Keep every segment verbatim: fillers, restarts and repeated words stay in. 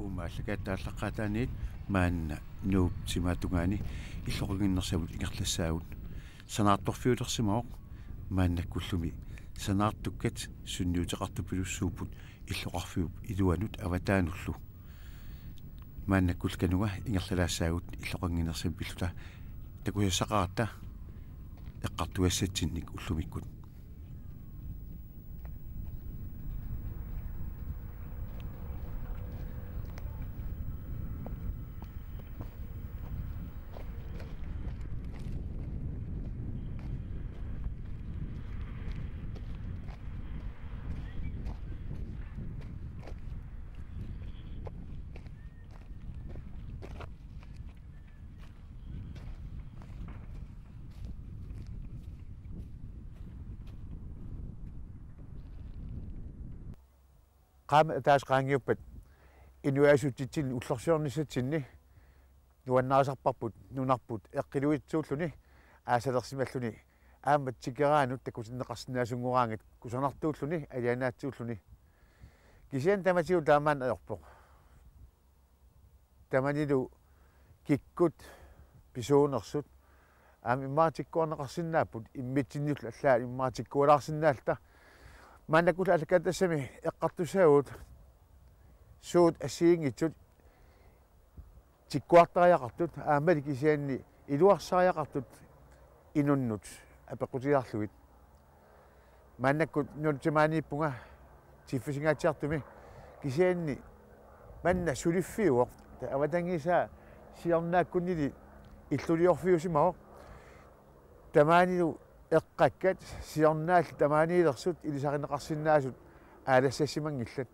Uumma aallakaatitaallaqqaataaniit maanna Nuup timaatungaani illoqannginnersamut ingerlassaagut. Sanaartorfiulersimavoq, maannakkullumi sanaartukkat sunniuteqartupilussuupput illoqarfiup iluanut avataanullu. Maannakkullu kanunga ingerlalaassaagut illoqannginnersamik pilluta, takusassaqaratta eqqartugassatsinnik ullumikkut. Qaammat ataaseq qaangiuppat inuiasutsitsinni ullorsiornissatsinni nuannarisarparput nunarput eqqiluitsuulluni aasalersimalluni aamma tikeraanut takutinneqarsinnaasunngooraangat kusanartuulluni alianaatsuulluni. Kisianni tamatigut taamaanneq ajorpoq. Tamanilu kikkut pisuunersut aamma immaqa tikkuarneqarsinnaapput, immitsinnillu allaat immaqa tikkualaarsinnaalluta. Maannakkullu aallakaatitassami eqqartussaagut suut assigiinngitsut tikkuartariaqartut aammali kisianni iluarsariaqartut inunnut apeqqutigaarlugit. Maannakkut nunap timaaniippunga tiffisingaatsiartumi, kisianni manna suliffiuvoq, ta-, avatangiisaa siornaakkunnili illuliorfiusimavoq. Tamaanilu eqqakkat siornaalli tamaaniilersut ilisarineqarsinnaasut aalassassimanngillat.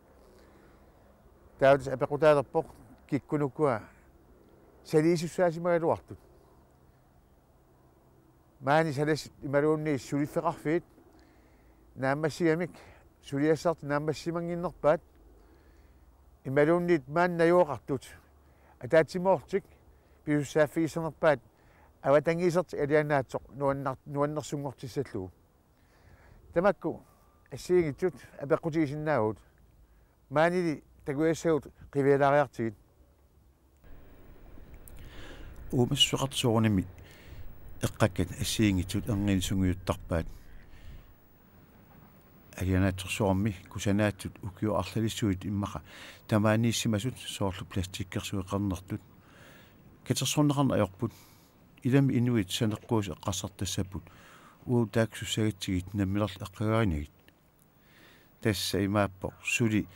Taava tassa apeqqutaalerpoq kikkunuku saliisussaasimagaluartut. Maani salassat imaluunniit suliffeqarfiit naammassigamik suliassartik naammassimannginnerpaat, imaluunniit maani najugaqartut ataatsimoorlutik pisussaaffigissanerpaat avatangiisertik alianaatsoq nuannar-, nuannersunngortissallugu. Tamakku assigiinngitsut apeqqutigisinnaavugut. Maanili takujassagut qivialaariartigit. Uumassuseqartoq soorunami eqqakkat assigiinngitsut erniinnaq sungiuttarpaat. Alianaatsorsuarmi kusanaatsut ukiut arlalissuit immaqa tamaaniissimasut soorlu plastikkersuit qernertut katersorneqarneq ajorput. Ilami inuit saneqquisut eqqarsartassapput: Uagut taakku sussagatsigit, nammineerluta eqqagaarinagit. Tassa imaappoq suli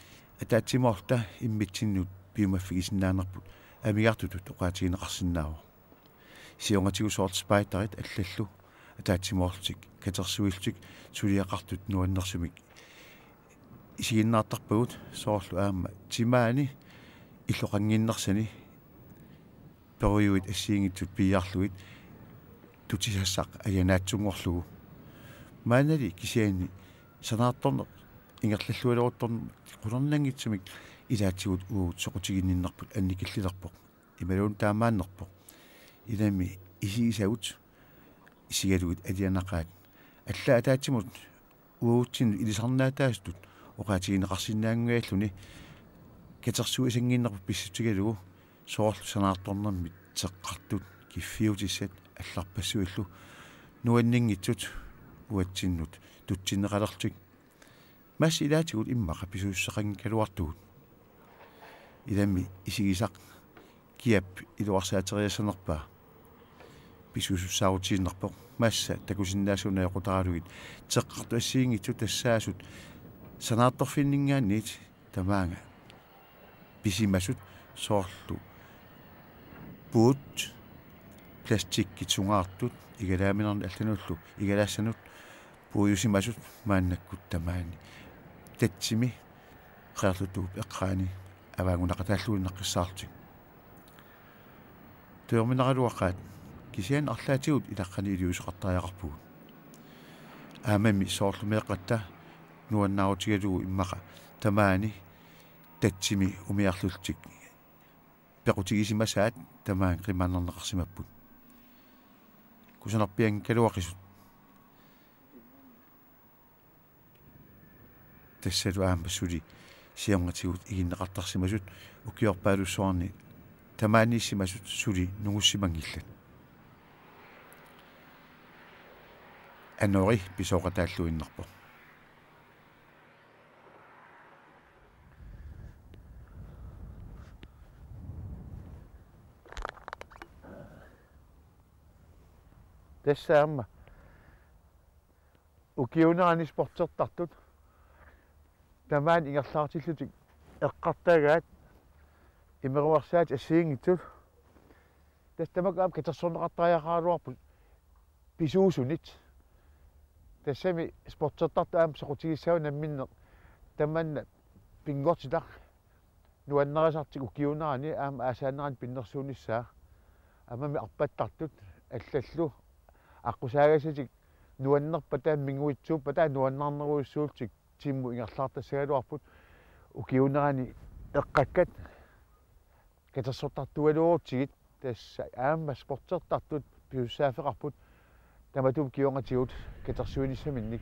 ataatsimoorluta immitsinnut piumaffigisinnaanerput amigartutut oqaatigineqarsinnaavoq. Siornatigut soorlu spejderit allallu ataatsimoorlutik katersuillutik suliaqartut nuannersumik isiginnaartarpagut, soorlu aamma timaani illoqannginnersani perujuit assigiinngitsut piiarlugit tutisassaq alianaatsunngorlugu. Maannali kisianni sanaartorneq ingerlallualeruttormat qularnanngitsumik ilaatigut uagut soqutiginninnerput annikillilerpoq. Imaluunniit taamaannerpoq. Ilami isigisagut isigalugit alianaqaat. Allaat ataatsimut uagutsinnut ilisarnaataasutut oqaatigineqarsinnaanngualluni katersuisannginnerput pissutigalugu, soorlu sanaartornermit teqqartut, kiffiutissat, allarpassuillu nuanninngitsut uatsinnut tutsinneqalerlutik. Massa ilaatigut immaqa pisuussuseqanngikkaluartugut. Ilami isigisaq kiap iluarsaateriassanerpaa pisuusussaarutiinnarpoq. Massa takusinnaasunnajoqutaaralugit teqqartut assigiinngitsut tassaasut sanaartorfinninngaanniit tamaanga pisimasut, soorlu puut, plastikkit sungaartut, igalaaminernik allanullu igalaassanut puiusimasut maannakkut tamaani tatsimi Qeqerlutuup eqqaani avaanngunaqataalluinnaqqissaarlutik. Tujorminaraluaqaat, kisianni arlaatigut ilaqqani iliuuseqartariaqarpugut. Aammami soorlu meeqqatta nuannaarutigalugu immaqa tamaani tatsimi umiarlullutik pequtigisimasaat tamaanga qimaannarneqarsimapput. Kusanarpianngikkaluaqisut. Tassalu aamma suli siornatigut iginneqartarsimasut ukiorpaalussuarni tamaaniissimasut suli nungussimanngillat. Anori pisooqataalluinnarpoq. Tassa aamma ukiuunerani sportsertartut tamaani ingerlaartillutik eqqartagaat imeruersaatit assigiinngitsut. Tassa tamakku aamma katersorneqartariaqaraluarput pisuusunit. Tassami sportsertartut aamma soqutigissavaat namminneq tamanna pinngortitaq nuannarisartik ukiuunerani aamma aasaanerani pinnersuunissaa. Aammami arpattartut allallu aqqusaagasatik nuannerpata minguitsuuppata nuannarnerujussuullutik timmut ingerlaartassagaluarput ukiuunerani eqqakkat katersortartugaluarutsigit tassa aamma sportsertartut pisussaaffeqarput tamatuma kingornatigut katersuinissaminnik.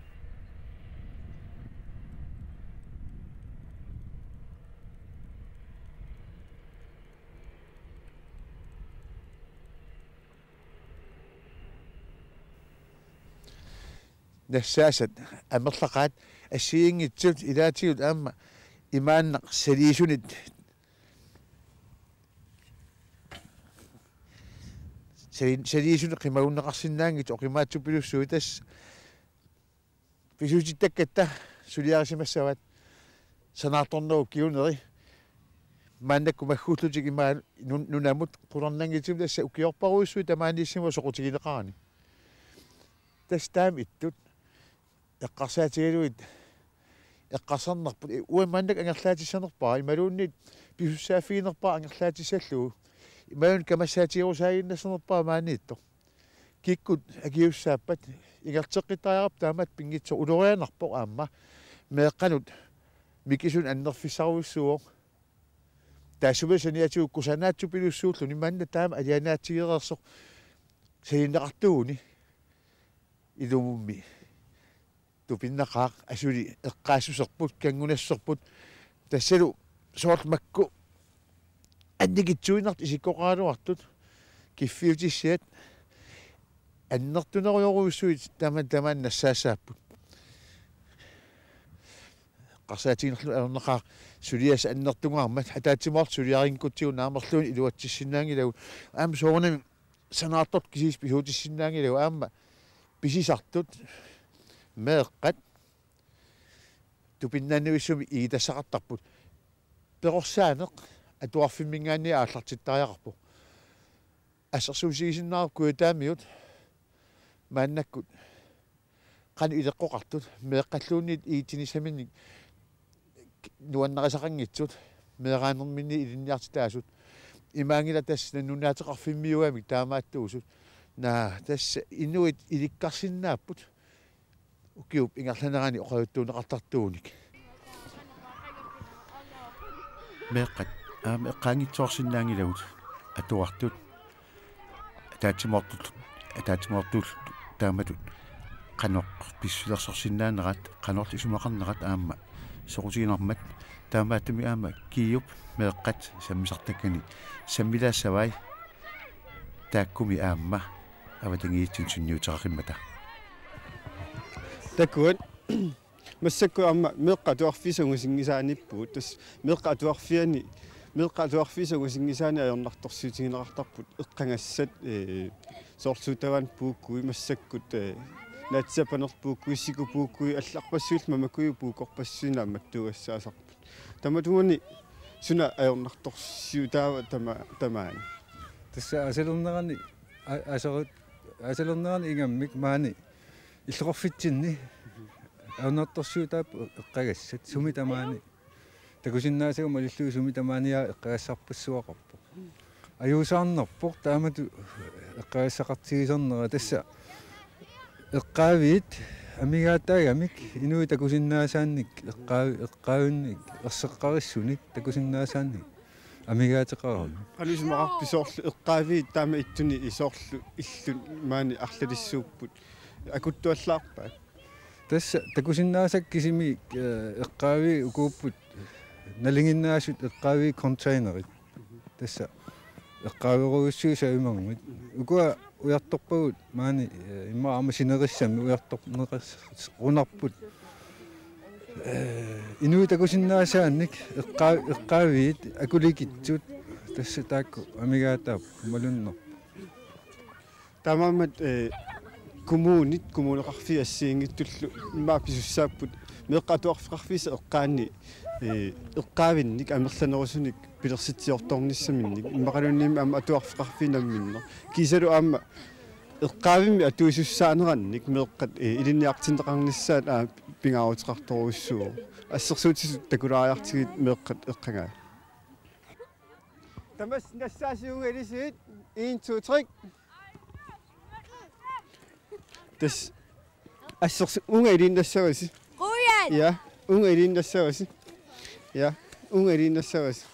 Nassaasat amerlaqaat assigiinngitsut ilaatigut aamma imaannaq saliisunit sali-, saliisunit qimagunneqarsinnaanngitsut oqimaatsupilussuit tassa pisutittakkatta suliarisimassavaat sanaartornerup kinguneri maannakkut magguullutik ima nun-, nunamut qularnanngitsumik tassa ukiorparujussuit tamaaniissimavoq soqutigineqarani. Tassa taama ittut eqqarsaatigalugit eqqarsarnerput, uanga maannakkut angerlaatissanerpara imaluunniit pisussaaffiginerpara angerlaatissallugu imaluunniit kamassaatigerusaaginnassanerpara maaniittoq. Kikkut akisussaappat ingerlateqqittariaqarpat taamaattoq pinngitsoq ulorianarpoq aamma meeqqanut mikisunik annerfissarujussuuvoq. Taassuma saniatigut kusanaatsupilluinnarlutik maanna taama alianaatigereersoq salineqartuuguni ilumummi tupinnaqaaq asuli eqqaassuserput kanngunassuserput tassalu soorlu makku annikitsuinnartut isikkoqaraluartut kiffiutissiat annertunerujorujussuit taman taman nassaassaapput. Eqqarsaatiginerlu ajornaqaaq suliassat annertungaarmat ataatsimoorlutik suliarinngutsigu naamerluinnaq iluatsissinnaanngilagut aamma soorunami sanaartortut kisiisa pisuutissinnaanngilagut aamma pisisartut meeqqat tupinnannivissummik igitassaqartarput. Perorsaaneq atuarfimminngaanniit aallartittariaqarpoq. Assersuutigisinnaavarput kujataamiut maannakkut qanoq ileqqoqartut meeqqalluunniit igitsinissaminnik nuannarisaqanngitsut meeraanerminni ilinniartitaasut imaanngilaq tassa nalunnaateqarfimmiuugamik taamaattuusut. Naa tassa inuit ilikkarsinnaapput ukiup ingerlanerani oqaluttuunneqartartuunik. Meeqqat aamma eqqaanngitsoorsinnaanngilagut atuartut ataatsimoortut ataatsimoortut taamatut qanoq pissusilersorsinnaanerat qanorlu isumaqarnerat aamma soqutiginarmat taamaattumik aamma Kiiup meeqqat sammisartakkani sammilaassavai taakkumi aamma avatangiitsinnut sunniuteqaqimmata. Takuat massakkut aamma meeqqat atuarfiisa ungasinngisaaniippugut. Tassa meeqqat atuarfianni, meeqqat atuarfiisa ungasinngisaanni ajornartorsiutigineqartarput eqqagassat, ee, soorlu Sutavani puukui massakkut, ee, Naatsapanerlu puukui, Siku puukui, allarpassuillu mamakujut puukorpassuit naammattuugassaasarput. Tamatumuuna suna ajornartorsiutaava tama-, tamaani? Tassa aasalernerani, a-, aasarit-, aasalernerani ingammik maani illoqarfitsinni ajornartorsiutaapput eqqagassat sumi tamaani. Takusinnaasagut malillugit sumi tamaaniaat eqqagassarpassuaqarpoq. Ajuusaarnerpoq taamatut eqqagassaqartigisarnera tassa eqqaaviit amigaataagamik inuit takusinnaasaannik eqqaavi-, eqqaavinnik erseqqarissunik takusinnaasaannik amigaateqaramik. Qanoq isumaqarpit soorlu eqqaaviit taama ittunik soorlu illut maani arlalissuupput akuttuallaarpaat? Tassa takusinnaasakka kisimik, ee, eqqaaviit ukuupput Nalinginnaasut eqqaaviit containerit. Tassa eqqaaverujussuit savimarmut. Ukua ujartorpagut maani, eh, immaqa aamma sinerissami ujartorneqarunarput. Eh, inuit takusinnaasaanik eqqaa-, eqqaaviit akulikitsut tassa taakku amigaataapput malunner. Taamaammat, eh, kommunit, kommuneqarfiit assigiinngitsullu immaqa pisussaapput meeqqat atuarfeqarfiisa eqqaanni, eh, eqqaavinnik amerlanerusunik pilersitsiortornissaminnik immaqaluunniimmi aamma atuarfeqarfiit namminneq. Kiisalu aamma eqqaavimmi atuisussaanerannik meeqqat, eh, ilinniartinneqarnissaat aamma pingaaruteqartorujussuuvoq. Assersuutitut takulaariartigit meeqqat eqqagaat. Tamassi nassaasiunnga ilisivit. En, to, tre. Tassa assersuut uunga iliinnassavasi. Qujan! Ja, uunga iliinnassavasi. Ja, uunga iliinnassavasi.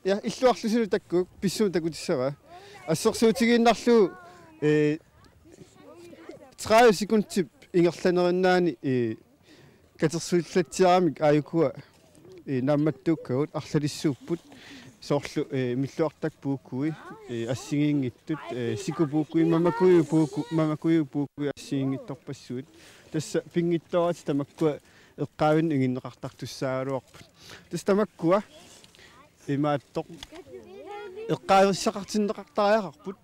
Ja, illuarlusilu takkuk, pissumik takutissavaa. Assersuutigiinnarlugu, eh, tredive sekundip ingerlanerinnaani, eh, katersullatsiaramik aajukua, eh, naammattuukkagut arlalissuupput. Soorlu, eh, Milluartak puukui, eh, assigiinngitsut, eh, Siku puukui, Mamakuju puuku-, Mamakuju puukui assigiinngitsorpassuit. Tassa pinngitsooratik tamakkua eqqaavinnut inginneqartartussaagaluarput. Tassa tamakkua imaattoq eqqaavissaqartinneqartariaqarput.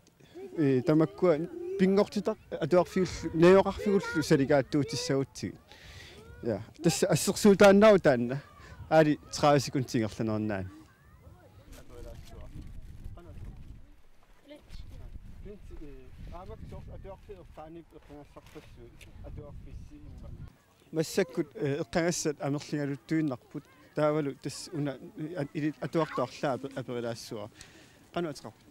Eh, tamakkua pinngortitaq atuarfigullu, najugaqarfigullu saligaattuutissagutsigit. Ja, tassa assersuutaannarpoq taanna. Aali tredive sekundit ingerlanerannaani. Massakkut, eh, eqqagassat amerligaluttuinnarput. Taavalu tassa una, eh, ili-, atuartut arlaat ape-, aperilaassavara. Qanoq ateqarpa?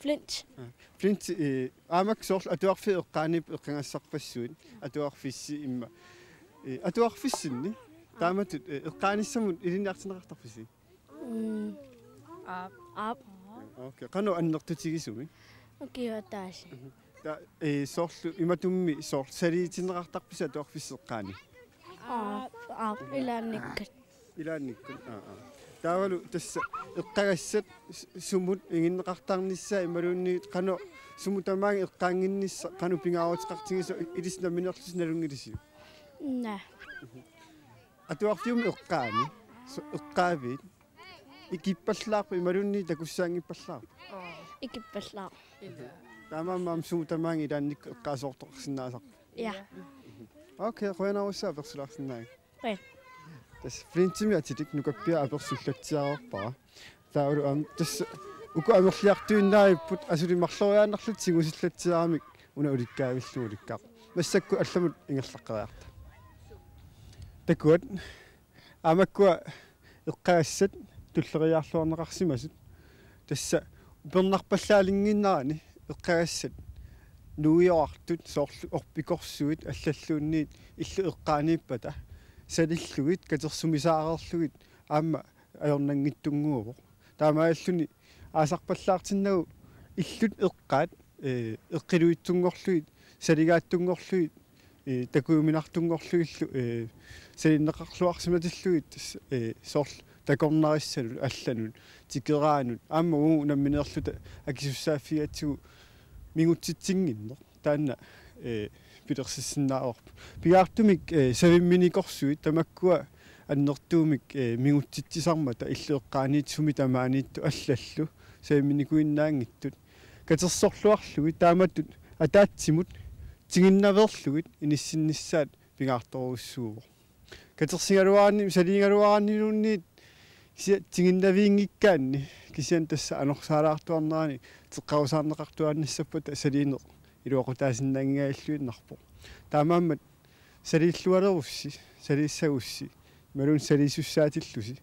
Flint. Aa, Flint, eh, aamakku soorlu atuarfiit eqqaaniipput eqqagassarpassuit atuarfissi immaqa. Eh, atuarfissinni taamatut, eh, eqqaanissamut ilinniartinneqartarpisi? Mm. Aap. Aap. Okay, qanoq annertutigisumik? Ukioq ataaseq. Ta-, eh, soorlu imatummi soorlu saliitinneqartarpisi atuarfissi eqqaani? Aap, aap, ilaannikkut. Ilaannikkut, aa, aa. Taavalu tassa eqqagassat s-, sumut inginneqartarnissaa imaluunniit qanoq sumut tamaanga eqqaannginnissaq qanoq pingaaruteqartigisoq i-, ilissi nammineerlusi nalunngilisiuk? Naa. Atuarfiup eqqaani, so-, eqqaaviit, ikippallaarput imaluunniit takussaanngippallaarput? Ikippallaarput. Taamaammat sumut tamaanga ilaannikkut eqqaasoortoqarsinnaasarput? Ja. Okay, qujanarsuaq apersulaarsinnaagavit. Qujan. Tassa Flintimik atilik nukappiaraq apersullatsiareerpara. Taavalu aamma tassa uku amerliartuinnaavipput asuli marloriaannarlutik tigusillatsiaramik una ulikkaavillugu ulikkaarpoq. Massakkut allamut ingerlaqqeriarta. Takuat, aamakkua eqqagassat tulleriiaarluarneqarsimasut. Tassa upernarpallaalinnginnarani eqqagassat nuiorartut soorlu orpikorsuit allalluunniit illut eqqaaniippata salillugit katersumisaareerlugit aamma ajornanngitsunnguuvoq. Taamaalilluni aasarpallaartinnagu illut eqqaat, eh, eqqiluitsunngorlugit, saligaatsunngorlugit, eh, takujuminartunngorlugillu, eh, salinneqarluarsimatillugit, eh, soorlu takornarissanut, allanut, tikeraanut, aamma uagut nammineerluta akisussaaffigigatsigu mingutsitsinnginneq. Taanna, eh, pilersissinnaavarput. Pingaartumik, eh, savimminikorsuit tamakkua annertuumik, eh, mingutsitsisarmata illut eqqaaniit sumi tamaaniittoq allallu savimminikuinnaanngitsut. Katersorluarlugit taamatut ataatsimut tiginnaveerlugit inissinnissaat pingaartorujussuuvoq. Katersigaluaraanni, saligaluaraanniluunniit kisianni tiginnaviinngikkaanni, kisianni tassa anorsaalaartuarnerani teqqarusaarneqartuaannissappata saliineq iluaqutaasinnaanngingajalluinnarpoq. Taamaammat saliillualerussi, saliissagussi, imaluunniit saliisussaatillusi,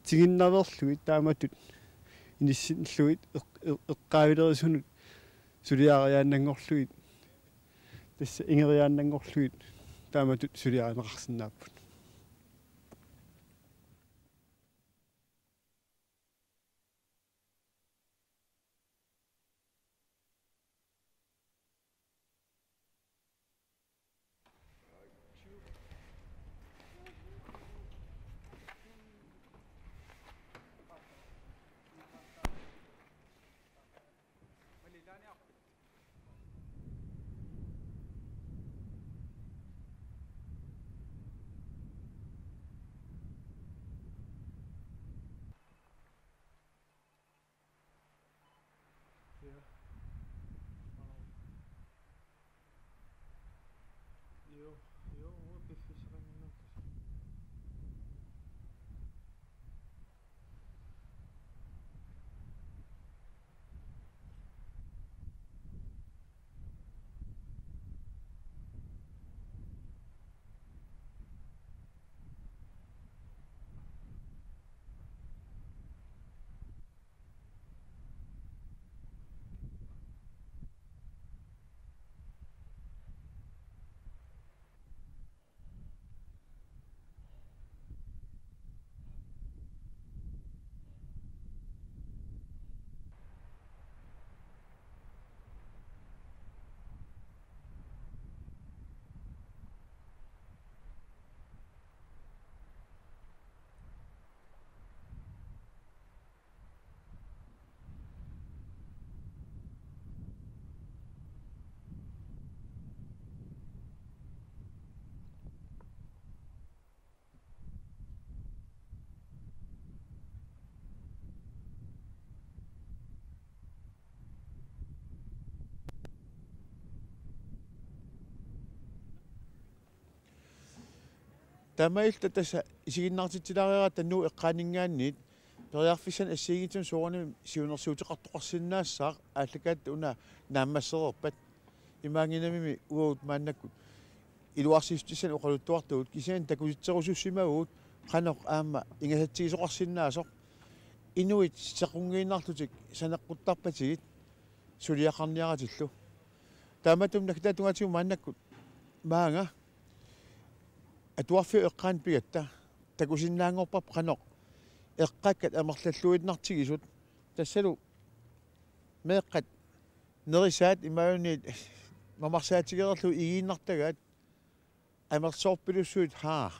tiginnaveerlugit taamatut inissinnillugit eq-, eq-, eqqaavilerisunut suliariaannanngorlugit, tassa ingeriaannanngorlugit taamatut suliarineqarsinnaapput. Joo, joo, uanga piffissaqannginnama tassa. Taamaalilluta tassa isiginnaartitsilaareeratta Nuup eqqaaninngaanniit periarfissanik assigiinngitsunik soorunami siunnersuuteqartoqarsinnaassaaq aallakaatitut una naammassereerpat. Imaanngimmat uagut maannakkut iluarsissutissanik oqaluttuartugut kisianni takusitserusussimavugut qanoq aamma ingasatsigisoqarsinnaasoq inuit sequnngiinnarlutik saneqquttarpatigit suliaqarniaratillu. Taamatut naggataata tungaatigut maannakkut maanga atuarfiup eqqaani pigatta takusinnaanngorparput qanoq eqqakkat amerlalluinnartigisut, tassalu meeqqat nerisaat imaluunniit mamarsaatigereerlugit igiinnartagaat amerlasoorpilussuit haa.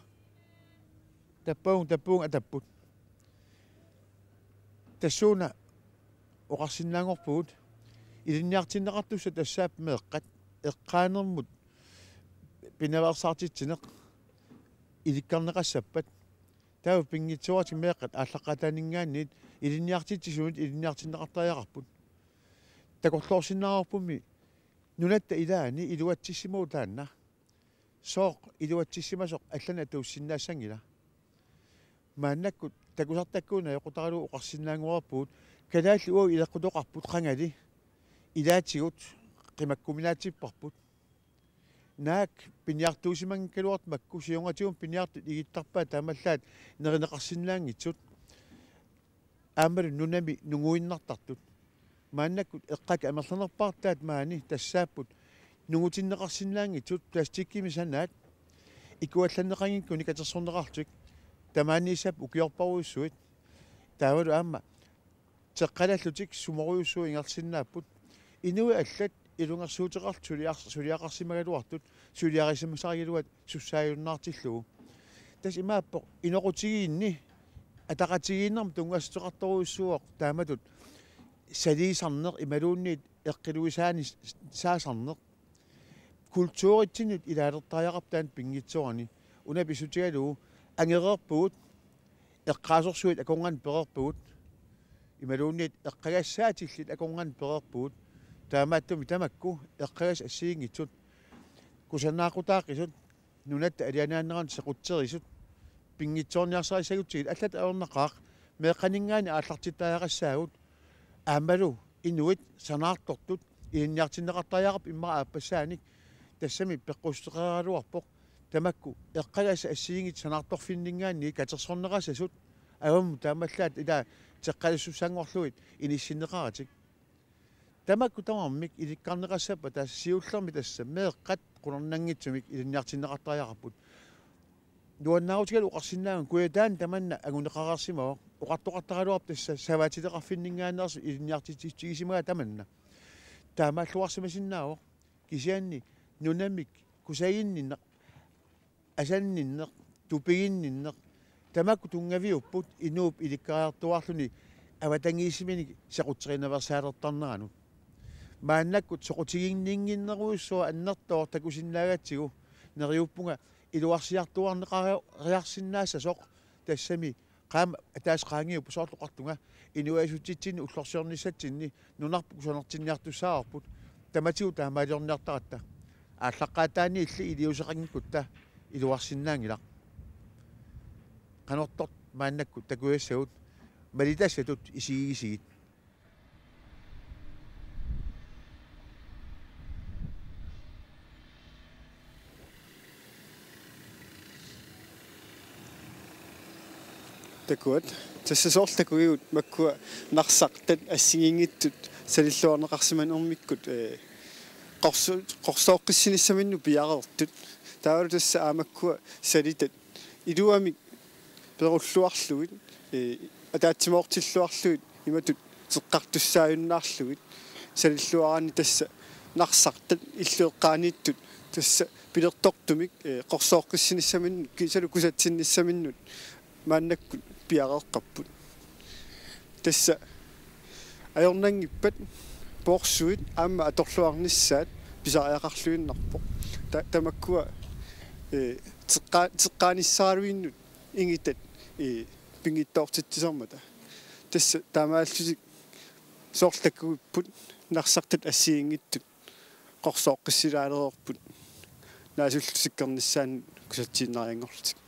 Tappavunga, tappavunga atapput. Tassuuna oqarsinnaanngorpugut ilinniartinneqartussat tassaapput meeqqat eqqaanermut pinaveersaartitsineq ilikkarneqassappat. Taava pinngitsooratik meeqqat aallaqqaataaninngaanniit ilinniartitsisunut ilinniartinneqartariaqarput. Takorloorsinnaavarpummi nunatta ilaani iluatsissimavoq taanna. Sooq iluatsissimasoq allanik atuussinnaassanngila. Maannakkut takusartakkuit najoqqutaralugu oqarsinnaanngoreerpugut kalaallit uagut ileqqutoqarput qangali ilaatigut qimakkuminaatsipparput. Naak piniartuusimanngikkaluartut makku siornatigut piniartut igittarpaat taamaallaat nerineqarsinnaanngitsut. Aammalu nunami nunguinnartartut. Maannakkut eqqakkat amerlanerpaartaat maani tassaapput nungutinneqarsinnaanngitsut plastikkimi sanaat ikuallanneqanngikkunik katersorneqarlutik tamaaniissapput ukiorparujussuit. Taavalu aamma teqqalallutik sumorujussuit ingerlasinnaapput. Inuit allat ilungersuuteqartut suliar-, suliaqarsimagaluartut suliarisimasarigaluat sussaajunnaartillugu. Tassa imaappoq inoqutigiinni ataqatigiinnermut tunngassuteqartorujussuuvoq taamatut saliisarneq imaluunniit eqqiluisaani saasarneq. Kulturitsinnut ilaalertariaqarpoq taanna pinngitsoorani. Una pissutigalugu angereerpugut eqqaasorsuit akornanni pereerpagut. Imaluunniit eqqagassaatillit akornanni pereerpagut. Taamaattumik tamakku eqqagassat assigiinngitsut kusanaaqqutaaqisut nunatta alianaanneranut sequtserisut pinngitsoorniarsarissagutsigit allatut ajornaqaaq meeqqaninngaanniit aallartittariaqassaagut aammalu inuit sanaartortut ilinniartinneqartariaqarput immaqa aappassaanik tassami peqqussuteqaraluarpoq tamakku eqqagassat assigiinngitsut sanaartorfinninngaanniit katersorneqassasut avammut taamaallaat ilaa teqqalassussanngorlugit inissinneqaratik. Tamakku tamarmik ilikkarneqassappat tassa siullermik tassa meeqqat qularnanngitsumik ilinniartinneqartariaqarput. Nuannaarutigalugu oqarsinnaavat kujataani tamanna anguneqareersimavoq oqartoqartaraluarpoq tassa savaatileqarfinninngaanneersut ilinniartitsissutigisimagaa tamanna. Taamaalluarsimasinnaavoq kisianni nunamik kusaginninneq asanninneq, tupiginninneq, tamakku tunngaviupput inuup ilikkariartuaarluni avatangiisiminik sequtserineqassaalertarneranut. Maannakkut soqutiginninnginnerujussuaq annertooq takusinnaagatsigu neriuppunga iluarsiartuaarneqariarsinnaassasoq tassami Qaam-, ataaseq qaangiuppoq, soorlu oqartunga inuiassutitsinni ullorsiornissatsinni nunarput kusanartinniartussaavarput, tamatigut taamaaliorniartaratta. Aallaqqaataaniilli iliuuseqanngikkutta iluarsinnaanngilaq. Qanortoq maannakkut takuassagut, malitassatut isigigisigit. Takuat. Tassa soorlu takugigut makkua narsartat assigiinngitsut salilluarneqarsimanermikkut, ee, qorso-, qorsooqqissinissaminnut piareertut. Taavalu tassa aamma makkua salitat iluamik perulluarlugit, ee, ataatsimoortilluarlugit, imatut teqqartussaajunnaarlugit, salilluaraanni tassa narsartat illup eqqaaniittut tassa pilertortumik, ee, qorsooqqissinissaminnut kiisalu kusatsinnissaminnut maannakkut piareeqqapput. Tassa ajornanngippat poorsuit aamma atorluarnissaat pisariaqarluinnarpoq. Ta-, tamakkua, ee, teqqa-, teqqaanissaraluinnut ingitat, ee, pinngitsoortitsisarmata. Tassa taamaallutik soorlu takugipput narsartat assigiinngitsut qorsooqqissilaalereerput naasullu sikkernissaannut kusatsiinnarianngorlutik.